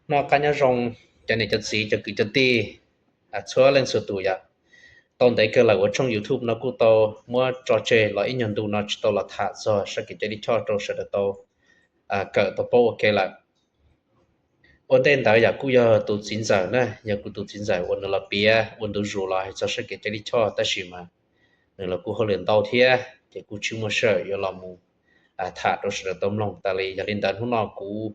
Noj qab nyob zoo cov niam cov txiv cov kwv cov tij txhua leej txhua tus yom. Tau ntev kawg lawm uas tshooj YouTube no kuj tau muab tso tseg los ib nyuag ntu no tsis tau los tham txog sab kev cai lij choj rau sawv daws tau kawm tau paub ua ke lawm. Ua ntej ntawd yam kuj yog tus txiv ntxawm na, yog kuv tus txiv ntxawm uas nws los piav ua ntu zus los hais txog sab kev cai lij choj tab sis mas nws los kuj hauj lwm ntau thiab ces kuj tsis muaj sij hawm yuav los mus tham rau sawv daws tau mloog tas li. Yog li ntawd hnub no kuv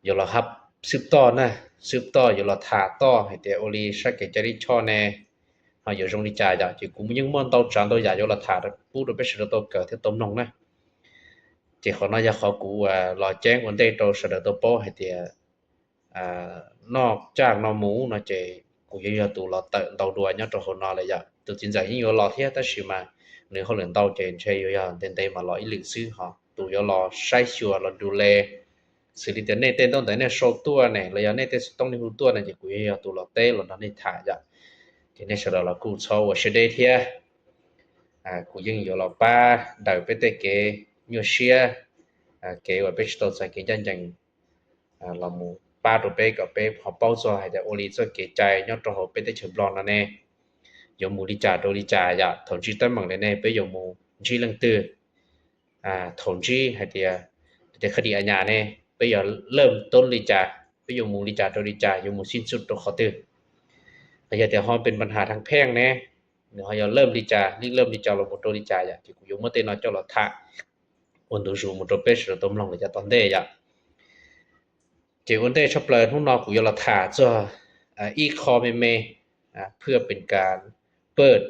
yuav los hab xwb toj na, xwb toj yuav los tham toj hais tias ua li sab kev cai lij choj ne ho yuav zoo li cas yom, ces kuv yeej muaj ntau tsav ntau yam yuav los tham pub rau peb sawv daws tau kawm thiab tau mloog na. Ces qhov no yog qhov kuv los ceeb ua ntej rau sawv daws tau paub hais tias noj caj no mus no ces kuv yuav yog tus los tawm ntau dua nyob rau hauv no lawm yom. Tus txiv ntxawm yeej yuav los thiab tab sis mas nws hauj lwm ntau ces ntshe yuav yog ntev ntev mas los ib lwm xwb. Ho tus yuav los saib xyuas los du le xws li tias nej tej ntaub ntawv nej sau tuaj ne los yog nej tej xov tooj nej hu tuaj no ces kuv yuav yog tus los teb los nrog nej tham yom. Ces nej sawv daws los kuj txhob ua siab deb thiab. Kuv yeej yuav los pab daws peb tej kev nyuaj siab, kev uas peb tsis tau txais kev ncaj ncees los mus pab rau peb kom peb ho paub txog hais tias ua li txoj kev cai nyob rau hauv peb teb chaws Nplog no ne yuav mus li cas rau li cas yom. Thaum ntsib teeb meem li ne peb yuav mus ntsib leej twg, thaum ntsib hais tias, tias khaj di a nyas ne peb yuav laj toob li cas, peb yuav mus li cas rau li cas, yuav mus xij txuj rau qhov twg. Yog tias ho pes npa nhas thaj pheej ne nws ho yuav laj li cas, lij laj li cas los mus rau li cas yom. Ces kuv yuav muab tej no coj los tham ua ntu zus mus rau peb sawv daws tau mloog lawm yav tom ntej yom. Ces ua ntej tshaj plaws hnub no kuv yuav los tham txog ib qho me me, phwj pes kas paj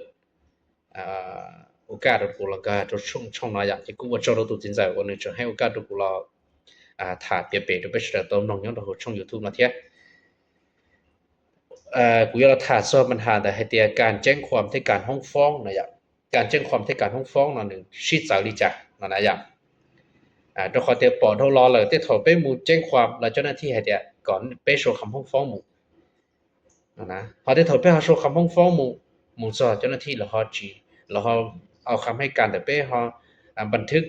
ua kaj rau kuv los nkag rau tshooj no yom. Ces kuj ua tsaug rau tus txiv ntxawm uas nws tseem hais ua kaj rau kuv los tham piav pem rau peb sawv daws tau mloog nyob rau hauv tshooj YouTube no thiab. Kuv yuav los tham txog pes nhas ntawm hais tias kas ceeb khuam thiab kas hoob foob no yom. Kas ceeb khuam thiab kas hoob foob no nws sib txawv li cas no na yom. Rau qhov tias pom dhau los lawm tej thaum peb mus ceeb khuam los cov naj thij hais tias kom peb sau kham hoob foob mus. Ho tej thaum peb ho sau kham hoob foob mus, mus txog cov naj thij los ho tsis, los ho au kham hais kas ntawm peb ho npa thwj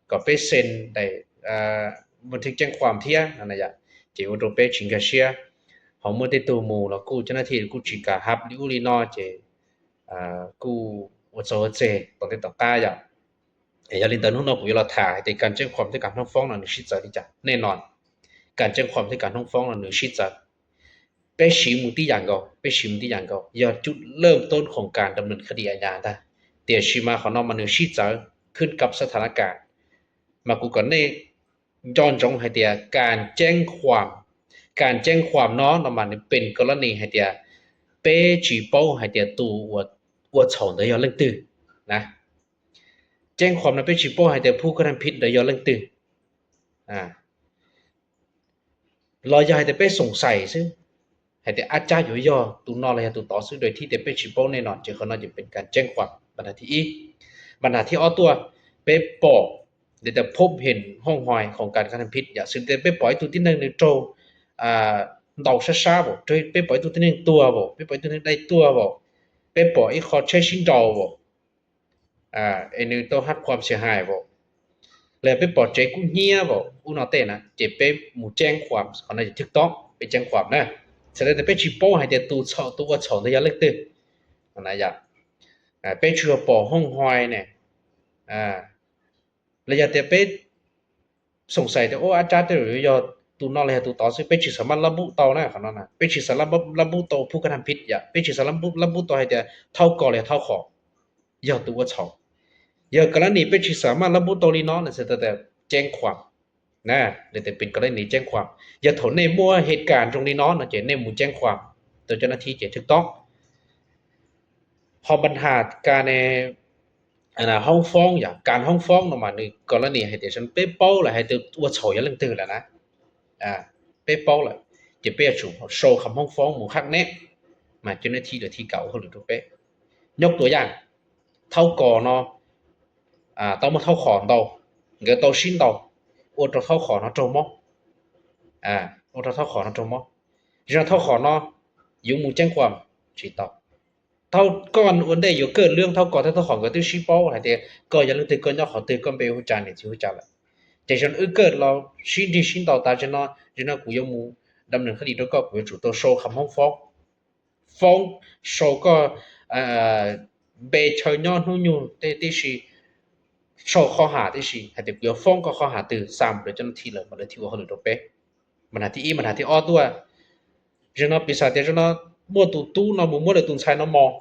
kom peb xees daim npa thwj ceeb khuam thiab no yom. Ces ua rau peb tsis nkag siab. Ho muaj tej tug mus los kuj cov naj thij kuj tsis kam hab li ub li no ces kuj ua txaug ua txeg tom ntej tom qab yom. Yog li ntawd hnub no kuv yuav los tham hais tias kas ceeb khuam thiab kas hoob foob no nws sib txawv li cas. Nej no, kas ceeb khuam thiab kas hoob foob no nws sib txawv. Peb siv mus tib yam nkaus, peb siv mus tib yam nkaus, yog cuj laj toob khoom kas dam nws khaj di a nyas ntag. Tiam sis mas qhov no mas nws sib txawv khwb kab sab tha na kas. Mas kuv kom nej nco ntsoov hais tias kas ceeb khuam, kas ceeb khuam no no mas nws pes kos las nis hais tias peb tsis paub hais tias tus uas ua txhaum ntawd yog leej twg na. Ceeb khuam no peb tsis paub hais tias phub kaj thaj phib ntawd yog leej twg, los yog hais tias peb xoom xais xwb, hais tias ab cab yuav yog tus no los yog tus tod xwb, dam thib tias peb tsis paub nej no ces qhov no ces pes kas ceeb khuam. Pab nhas thib ib, pab nhas thib ob tuaj, peb pom tias phob hees hooj hais khoom kas kaj thaj phib yam xws tias peb pom ib tug tib neeg nws raug ntaus sab sab as, peb pom ib tug tib neeg tuag as, peb pom ib tug neeg dai tuag as, peb pom ib qho tsheb sib nraus as, es nws tau hab khuam xia hais as, los peb pom tsev kub hnyiab as, ub no tej na ces peb mus ceeb khuam, qhov no ces thwj toob peb ceeb khuam na. Txhais tau tias peb tsis paub hais tias tus txhaum, tus ua txhaum ntawd yog leej twg na yom. Peb tsuas yog pom hooj hais ne, los yog tias peb xoom xais tias ub ab cab tej zaum yuav yog tus no los yog tus tod xwb, peb tsis xam maj lab npub tau na. Qhov no peb tsis xam maj lab npub tau phub kaj thaj phib yom, peb tsis xam maj lab npub tau hais tias thaub kos los yog thaub qhom yog tus ua txhaum. Yog kos las nis peb tsis xam maj lab npub tau li no na, txhais tau tias ceeb khuam na, tias pes kos las nis ceeb khuam. Yog thaum nej muaj hais kas zoo li no no ces nej mus ceeb khuam rau cov naj thib ces thwj toob. Ho pab nhas kas ne, hoob foob yom, kas hoob foob no mas nws kos las nis hais tias peb paub lawm hais tias ua txhaum yog leej twg lawm na. Peb paub lawm ces peb yuav tsum sau kham hoob foob mus hab neb, mas cov naj thib lawv thiaj kam ua hauj lwm rau peb. Nyob tua yaj, thaub kos no tau muaj thaub qhom ntaus, nkawd tau sib ntaus, ua rau thaub qhom no raug mob, ua rau thaub qhom no raug mob. Zaum no thaub qhom no yuav mus ceeb khuam tsis tau. Thaub koj ua ntej yuav kaj lwb thaub kos thiab thaub qhom nkawd twb sib paub hais tias koj yog leej twg, koj nyob qhov twg, koj npe hu cas niam txiv hu cas lawm. Ces zaum no wb kaj los sib nrig sib ntaus tas, zaum no, zaum no kuv yuav mus dam nws khab dis rau koj, kuv yuav tsum tau sau kham hoob foob, foob, sau koj npe chaw nyob hnub nyoog tib si, sau qhov ham tib si hais tias kuv yuav foob koj qhov ham twg xa mus rau cov no thiaj lawm mas lawv thiaj ua hauj lwm rau peb. Mas hais thib ib, mas hais thib ob tuaj, zaum no piv xam tias zaum no muaj tus tub no mus muab lawv tus ntxhais no mos,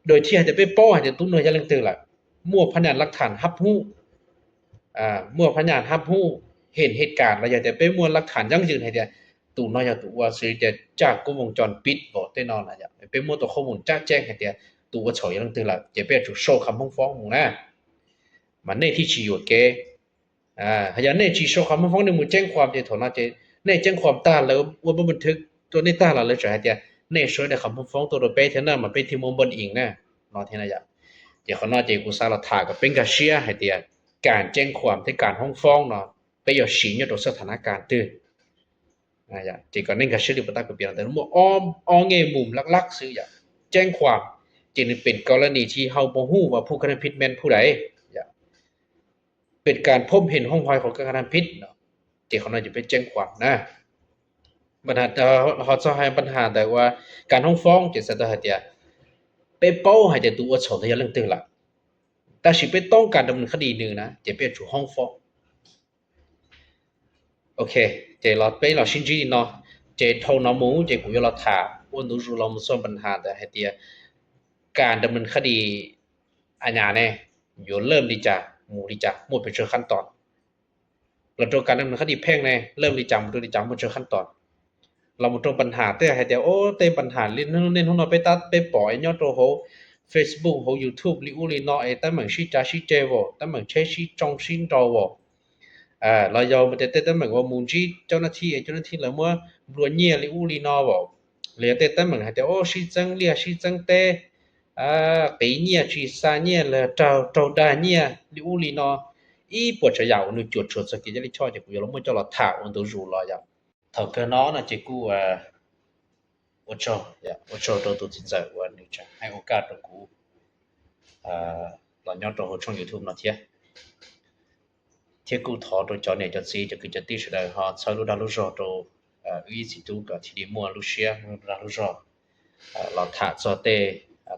dua thiab hais tias peb paub hais tias tub no yog leej twg lawm, muaj phab nyas lab tham hab hub, muaj phab nyas hab hub, hem het kam los yog tias peb muaj lab tham yeeb yws hais tias tus no yog tus ua, xws li tias caj kub voos cos pib npaum tej no na, peb muaj tus qhob mus caj ceeb hais tias tus ua txhaum yog leej twg lawm ces peb yuav tsum sau kham hoob foob mus na, mas nej thiaj tsis yuam kev. Yog nej tsis sau kham hoob foob nej mus ceeb khuam ces thaum no ces nej ceeb khuam tag lawv ua npaj nthwv rau nej tag los lawv tseem hais tias nej sau daim kham hoob foob tuaj rau peb thiab na mas peb thiaj muaj npaj ib na, no thiab na yom. Ces qhov no ces kuv xav los tham kom peb nkag siab hais tias kas ceeb khuam thiab kas hoob foob no peb yuav siv nyob rau xab tha na kas twg. Ces kom nej nkag siab li puas tab kuv piav no ntawd muaj ob nge mus lab lab xwb yom. Ceeb khuam ces nws pem kaus laj nis thi hau pov huj vas phuj kaj nab phij men phuj dais, pem kas phoob hem hoob hoi qhov kaj nab phij no, ces qhov no ces peb ceeb khuam na. Ho txog hais paj has ntawm ua kas hoob foob ces xav tau hais tias peb paub hais tias tus ua txhaum ntawd yog leej twg lawm, tab sis peb toob kas dam nws khab dis nws na ces peb yuav tsum hoob foob. Ok, ces los peb los sib ntsib li no, ces dhau no mus ces kuv yuav los tham ua ntu zus los mus txog paj has ntawd hais tias kas dam nws khab dis a nyas ne yuav lawm li cas mus li cas muaj pes tsawg khab toom, los rau kas dam nws khab dis pheej ne lawm li cas mus rau li cas muaj tsawg khab toom, los mus rau paj has tej hais tias o tej paj has li niaj hnub no peb tab peb pom nyob rau hauv Facebook hauv YouTube li ub li no es teeb meem sib cav sib ceg vaum, teeb meem tsheb sib tsoo sib nrau vaum, los yog tias tej teeb meem uas mus ntsib cov nab thij, cov nab thij lawv muab nplua nyiaj li ub li no vaum, los yog tej teeb meem hais tias o sib txeeb liaj sib txeeb teb, qiv nyiaj tsis xa nyiaj los raug dag nyiaj li ub li no, ib puas tsav yam uas nws cuam tshuam txog kev cai lij choj ces kuv yuav los muab coj los tham ua ntu zus los yom. Thaum kawg no no ces kuj ua tsaug, ua tsaug rau tus txiv ntxawm uas nws tseem hais ua kaj rau kuv los nyob rau hauv tshooj YouTube no thiab. Thiab kuj thov rau cov niam cov txiv cov kwv cov tij sawv daws ho txhawb lub dag lub zog rau wb ib txiv tub kom thiaj li muaj lub siab lub dag lub zog los tham txog tej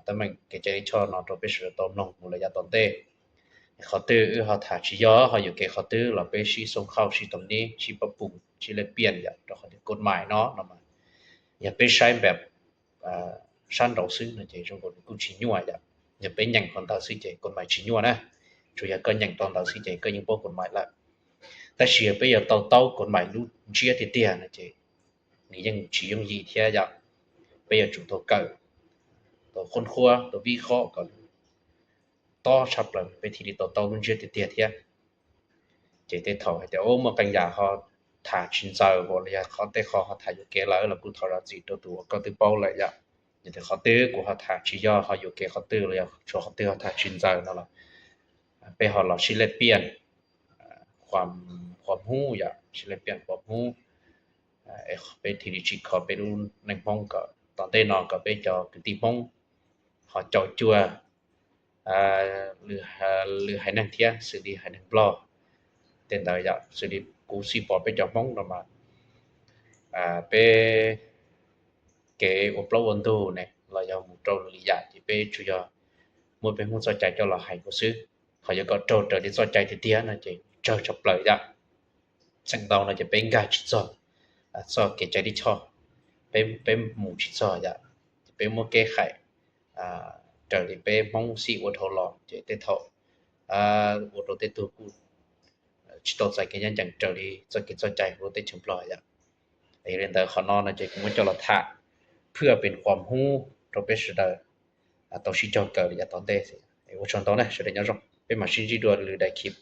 teeb meem kev cai lij choj no rau peb sawv daws tau mloog mus lawm yav tom ntej. Qhov twg wb ho tham tsis yog ho yuam kev qhov twg los peb sib xoo khauj sib tom nib sib pab pum sib lej piaj yom, rau qhov tias kod mais no no mas yog peb saib npam sab nraud xwb no ces zoo nkaus nws kuj tsis nyuaj yom. Yog peb nyeem qhov ntawd xwb ces kod mais tsis nyuaj na. Tsuas yog koj nyeem tau ntawd xwb ces koj yeej paub kod mais lawm. Tab sis yog peb yuav tau taub kod mais lub ntsiab tiag tiag no ces nws yeej tsis yooj yim thiab yom. Peb yuav tsum tau kawm, tau qhov qhuab, tau vib qhob kom tob tshaj plaws peb thiaj li tau taub lub ntsiab tiag tiag thiab. Ces tej thaum hais tias muaj qee yam ho tham tsis ntxaws los yog qhov tej qho ho tham yuam kev lawm los kuj thov zam txim rau tus uas koj twb paub lawm yom. Yog tias qhov twg kuv ho tham tsis yog ho yuam kev qhov twg los yog tshuav qhov twg ho tham tsis ntxaws no los peb ho los sib lej piaj qhuas hmub yom, sib lej piaj qhuas hmub es peb thiaj li tsim kho peb lub neej Hmoob kom tom ntej no kom peb cov kwv tij Hmoob ho caum cuag lwm haiv neeg thiab xws li haiv neeg Nplog tej ntawd yom. Xws li kuv xij pom peb cov Hmoob no mas peb kev ua plaub ua ntug ne los yog mus rau lwm yam ces peb tsuas yog muab peb Hmoob txoj cai coj los hais nkaus xwb. Ho yuav kom raug raws li txoj cai tiag tiag no ces tsawg tshaj plaws yom. Txheej ntau no ces peb nkag tsis txog txoj kev cai lij choj, peb mus tsis txog yom. Ces peb muab kev hais raws li peb Hmoob xij ua dhau los ces tej thaum ua rau tej tug kuj tsis tau txais kev ncaj ncees raws li txoj kev txoj cai hauv lub teb chaws Nplog yom. Yog li ntawd qhov no no ces kuv muab coj los tham phwj pem qhuas hmub rau peb sawv daws tau sib cog kawm li yav tom ntej. Ua tsaug ntau na, sawv daws nyob zoo, peb mam sib ntsib dua lwm daim clip.